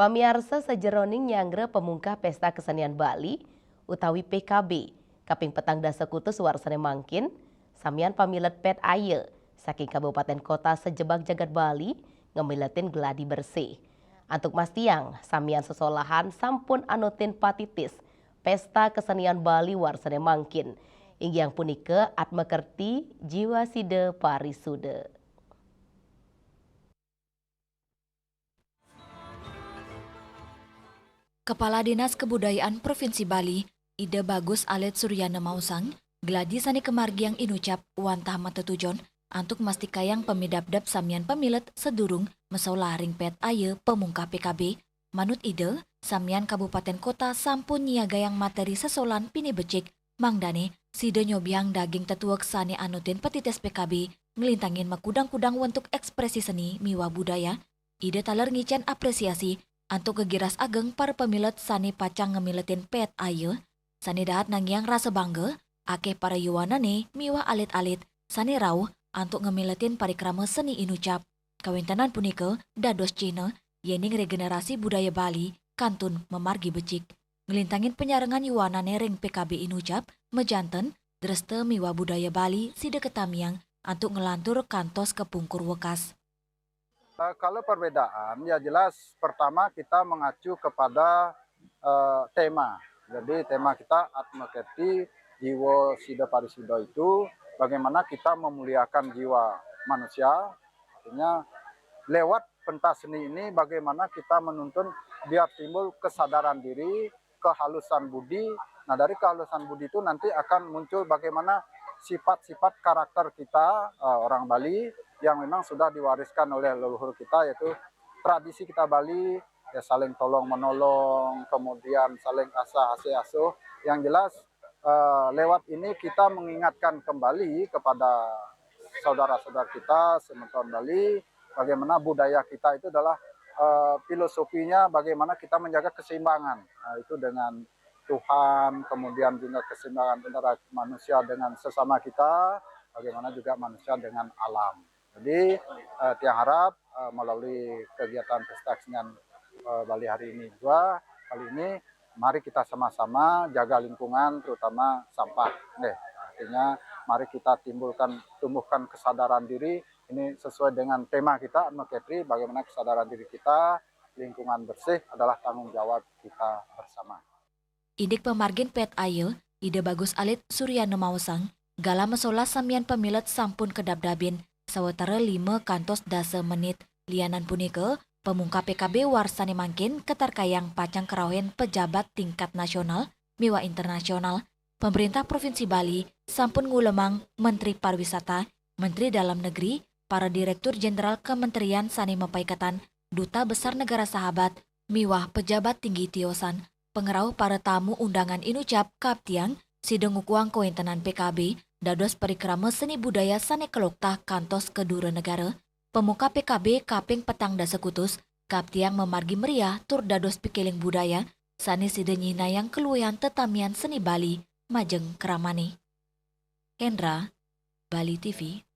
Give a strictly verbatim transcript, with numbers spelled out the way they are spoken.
Pamiarsa, sajeroning nyanggra pamungkah Pesta Kesenian Bali utawi P K B kaping petang dasa kutus warsane mangkin, samian pamilet Pet Aye saking kabupaten kota sajebag jagat Bali ngamiletin gladi bersih. Antuk mastiang, samian sesolahan sampun anutin patitis Pesta Kesenian Bali warsane mangkin, inggih punika Atma Kerti Jiwa Sida Parisuda. Kepala Dinas Kebudayaan Provinsi Bali, Ida Bagus Alit Suryana maosang, gladi sane kamargiang inucap wantah matetujon antuk mastikayang pamidabdab samian pamilet sadurung masolah ring Pet Aye pamungkah P K B. Manut Ida, samian kabupaten kota sampun nyiagayang materi sesolan pinih becik, mangdane sida nyobihang daging tetuek sane anutin patitis P K B, nglintangin makudang-kudang wentuk ekspresi seni miwah budaya. Ida taler ngicen apresiasi antuk gegiras ageng para pamilet sane pacang ngamiletin Pet Aye, sane dahat nangiang rasa bangga akeh para yuwanane miwah alit-alit sane rauh antuk ngamiletin parikrama seni inucap. Kawentenan punika dados cihna yening regenerasi budaya Bali kantun mamargi becik. Nglintangin panyarengan yuwanane ring P K B inucap, majanten, dresta miwah budaya Bali sida katamiang antuk nglantur kantos kapungkur wekas. Eh, kalau perbedaan, ya jelas pertama kita mengacu kepada, eh, tema. Jadi tema kita Atma Kerti Jiwa Sida Parisuda itu bagaimana kita memuliakan jiwa manusia. Artinya lewat pentas seni ini bagaimana kita menuntun biar timbul kesadaran diri, kehalusan budi. Nah, dari kehalusan budi itu nanti akan muncul bagaimana sifat-sifat karakter kita, eh, orang Bali yang memang sudah diwariskan oleh leluhur kita, yaitu tradisi kita Bali, ya saling tolong menolong, kemudian saling asah asih asuh. Yang jelas, eh, lewat ini kita mengingatkan kembali kepada saudara-saudara kita semeton Bali, bagaimana budaya kita itu adalah, eh, filosofinya bagaimana kita menjaga keseimbangan. Nah, itu dengan Tuhan, kemudian juga keseimbangan antara manusia dengan sesama kita, bagaimana juga manusia dengan alam. Jadi, eh, tiang harap, eh, melalui kegiatan Pesta Kesenian, eh, Bali hari ini juga, kali ini, mari kita sama-sama jaga lingkungan, terutama sampah. Nggih, artinya mari kita timbulkan, tumbuhkan kesadaran diri. Ini sesuai dengan tema kita, Atma Kerti, bagaimana kesadaran diri kita, lingkungan bersih adalah tanggung jawab kita bersama. Indik pamargin Pet Aye, Ida Bagus Alit Suryana maosang, galah masolah samian pamilet sampun kadabdabin sawatara lima kantos dasa menit. Lianan punika, pamungkah P K B warsane mangkin katarkayang pacang karauhin pejabat tingkat nasional miwah internasional. Pemerintah Provinsi Bali sampun ngulemang Menteri Pariwisata, Menteri Dalam Negeri, para Direktur Jenderal Kementerian sane mapaiketan, Duta Besar Negara Sahabat, miwah pejabat tinggi tiosan. Pangrauh para tamu undangan inucap kaptiang sida ngukuhang kawentenan P K B dados parikrama seni budaya sane kaloktah kantos ka dura negara. Pamungkah P K B kaping petang dasa kutus kaptiang mamargi meriah tur dados pikiling budaya sane sida nyihnayang kaluihan tetamian seni Bali majeng kramane. Hendra, Bali T V.